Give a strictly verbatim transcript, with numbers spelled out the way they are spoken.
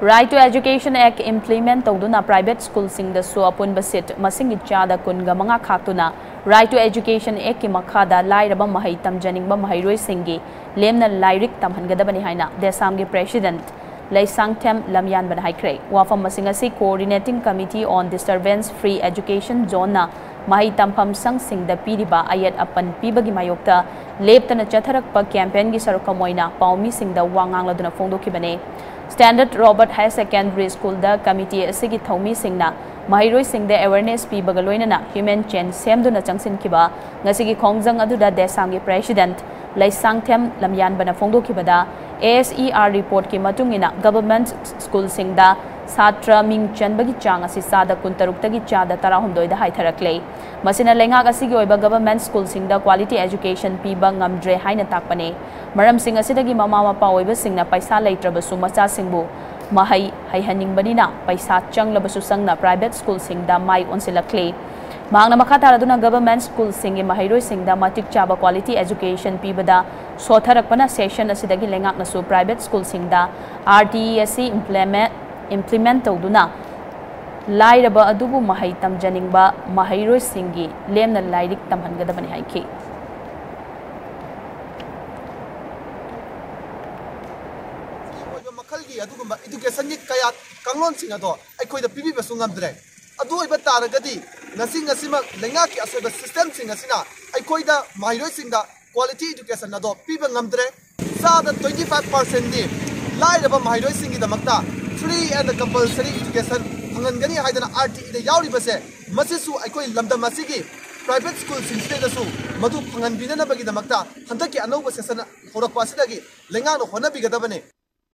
Right to Education Act implement ꯇꯧꯗꯨꯅ private schoolꯁꯤꯡꯗꯁꯨ ꯑꯄꯨꯟꯕ seat ꯃꯁꯤꯡꯒꯤ ꯆꯥꯗ ꯀꯨꯟꯒ ꯃꯉꯥ ꯈꯥꯛꯇꯨꯅ Right to Education Actꯀꯤ ꯃꯈꯥꯗ ꯂꯥꯏꯔꯕ ꯃꯍꯩ ꯇꯝꯖꯅꯤꯡꯕ ꯃꯍꯩꯔꯣꯏꯁꯤꯡꯒꯤ ꯂꯦꯝꯅ ꯂꯥꯏꯔꯤꯛ ꯇꯝꯍꯟꯒꯗꯕꯅꯤ ꯍꯥꯏꯅ ꯗꯦꯁꯥꯝꯒꯤ president ꯂꯩꯁꯥꯡꯊꯦꯝ ꯂꯝꯌꯥꯟꯕꯅ ꯍꯥꯏꯈ꯭ꯔꯦ꯫ ꯋꯥꯐꯝ ꯑꯁꯤꯡ ꯑꯁꯤ Coordinating Committee on Disturbance Free Education Zoneꯅ ꯃꯍꯩ ꯇꯝꯐꯝ ꯁꯪꯁꯤꯡꯗ ꯄꯤꯔꯤꯕ ꯑꯌꯦꯠ ꯑꯄꯟ ꯄꯤꯕꯒꯤ ꯃꯥꯌꯣꯛꯇ ꯂꯦꯞꯇꯅ ꯆꯠꯊꯔꯛꯄ campaignꯒꯤ ꯁꯔꯨꯛ ꯑꯃ ꯑꯣꯏꯅ ꯄꯥꯎꯃꯤꯁꯤꯡꯗ ꯋꯥ ꯉꯥꯡꯂꯗꯨꯅ ꯐꯣꯡꯗꯣꯛꯈꯤꯕꯅꯤ꯫ Standard Robert Higher Secondary Schoolꯗ committee ꯑꯁꯤꯒꯤ ꯊꯧꯃꯤꯁꯤꯡꯅ ꯃꯍꯩꯔꯣꯏꯁꯤꯡꯗ awareness ꯄꯤꯕꯒ ꯂꯣꯏꯅꯅ human chain ꯁꯦꯝꯗꯨꯅ ꯆꯪꯁꯤꯟꯈꯤꯕ ꯉꯁꯤꯒꯤ ꯈꯣꯡꯖꯪ ꯑꯗꯨꯗ ꯗꯦꯁꯥꯝꯒꯤ president ꯂꯩꯁꯥꯡꯊꯦꯝ ꯂꯝꯌꯥꯟꯕꯅ ꯐꯣꯡꯗꯣꯛꯈꯤꯕꯗ, ASER reportꯀꯤ ꯃꯇꯨꯡ ꯏꯟꯅ government schoolꯁꯤꯡꯗ ꯁꯥꯇ꯭ꯔ ꯃꯤꯡ ꯆꯟꯕꯒꯤ ꯆꯥꯡ ꯑꯁꯤ ꯆꯥꯗ ꯀꯨꯟꯇꯔꯨꯛꯇꯒꯤ ꯆꯥꯗ ꯇꯔꯥꯍꯨꯝꯗꯣꯏꯗ ꯍꯥꯏꯊꯔꯛꯂꯦ꯫ ꯃꯁꯤꯅ ꯂꯩꯉꯥꯛ ꯑꯁꯤꯒꯤ ꯑꯣꯏꯕ government schoolꯁꯤꯡꯗ quality education ꯄꯤꯕ ꯉꯝꯗ꯭ꯔꯦ ꯍꯥꯏꯅ ꯇꯥꯛꯄꯅꯤ꯫ ꯃꯔꯝꯁꯤꯡ ꯑꯁꯤꯗꯒꯤ ꯃꯃꯥ ꯃꯄꯥ ꯑꯣꯏꯕꯁꯤꯡꯅ ꯄꯩꯁꯥ ꯂꯩꯇ꯭ꯔꯕꯁꯨ ꯃꯆꯥꯁꯤꯡꯕꯨ ꯃꯍꯩ ꯍꯩꯍꯟꯅꯤꯡꯕꯅꯤꯅ ꯄꯩꯁꯥ ꯆꯪꯂꯕꯁꯨ ꯆꯪꯅ private schoolꯁꯤꯡꯗ ꯃꯥꯏ ꯑꯣꯟꯁꯤꯜꯂꯛꯂꯤ꯫ ꯃꯍꯥꯛꯅ ꯃꯈꯥ ꯇꯥꯔꯗꯨꯅ government schoolꯁꯤꯡꯒꯤ ꯃꯍꯩꯔꯣꯏꯁꯤꯡꯗ ꯃꯇꯤꯛ ꯆꯥꯕ quality education ꯄꯤꯕꯗ ꯁꯣꯊꯔꯛꯄꯅ session ꯑꯁꯤꯗꯒꯤ ꯂꯩꯉꯥꯛꯅꯁꯨ private schoolꯁꯤꯡꯗ RTE ꯑꯁꯤ implement, implement ꯇꯧꯗꯨꯅ ꯂꯥꯏꯔꯕ ꯑꯗꯨꯕꯨ ꯃꯍꯩ ꯇꯝꯖꯅꯤꯡꯕ ꯃꯍꯩꯔꯣꯏꯁꯤꯡꯒꯤ ꯂꯦꯝꯅ ꯂꯥꯏꯔꯤꯛ ꯇꯝꯍꯟꯒꯗꯕꯅꯤ ꯍꯥꯏꯈꯤ꯫ ꯑꯣꯏꯕ ꯃꯈꯜꯒꯤ ꯑꯗꯨꯒꯨꯝꯕ educationꯒꯤ ꯀꯌꯥ ꯀꯥꯡꯂꯣꯟꯁꯤꯡ ꯑꯗꯣ ꯑꯩꯈꯣꯏꯗ ꯄꯤꯕꯤꯕꯁꯨ ꯉꯝꯗ꯭ꯔꯦ꯫ ꯑꯗꯨ ꯑꯣꯏꯕ ꯇꯥꯔꯒꯗꯤ ꯉꯁꯤ ꯉꯁꯤꯃꯛ ꯂꯩꯉꯥꯛꯀꯤ ꯑꯁꯣꯏꯕ systemꯁꯤꯡ ꯑꯁꯤꯅ ꯑꯩꯈꯣꯏꯗ ꯃꯍꯩꯔꯣꯏꯁꯤꯡꯗ quality education ꯑꯗꯣ ꯄꯤꯕ ꯉꯝꯗ꯭ꯔꯦ꯫ ꯆꯥꯗ twenty five percentꯗꯤ ꯂꯥꯏꯔꯕ ꯃꯍꯩꯔꯣꯏꯁꯤꯡꯒꯤꯗꯃꯛꯇ free and compulsory education ꯐꯪꯍꯟꯒꯅꯤ ꯍꯥꯏꯗꯅ RTEꯗ ꯌꯥꯎꯔꯤꯕꯁꯦ, ꯃꯁꯤꯁꯨ ꯑꯩꯈꯣꯏ ꯂꯝꯗꯝ ꯑꯁꯤꯒꯤ private schoolꯁꯤꯡꯁꯤꯗꯁꯨ ꯃꯗꯨ ꯐꯪꯍꯟꯕꯤꯅꯅꯕꯒꯤꯗꯃꯛꯇ ꯍꯟꯗꯛꯀꯤ ꯑꯅꯧꯕ session ꯍꯧꯔꯛꯄ ꯑꯁꯤꯗꯒꯤ ꯂꯩꯉꯥꯛꯅ ꯍꯣꯠꯅꯕꯤꯒꯗꯕꯅꯤ꯫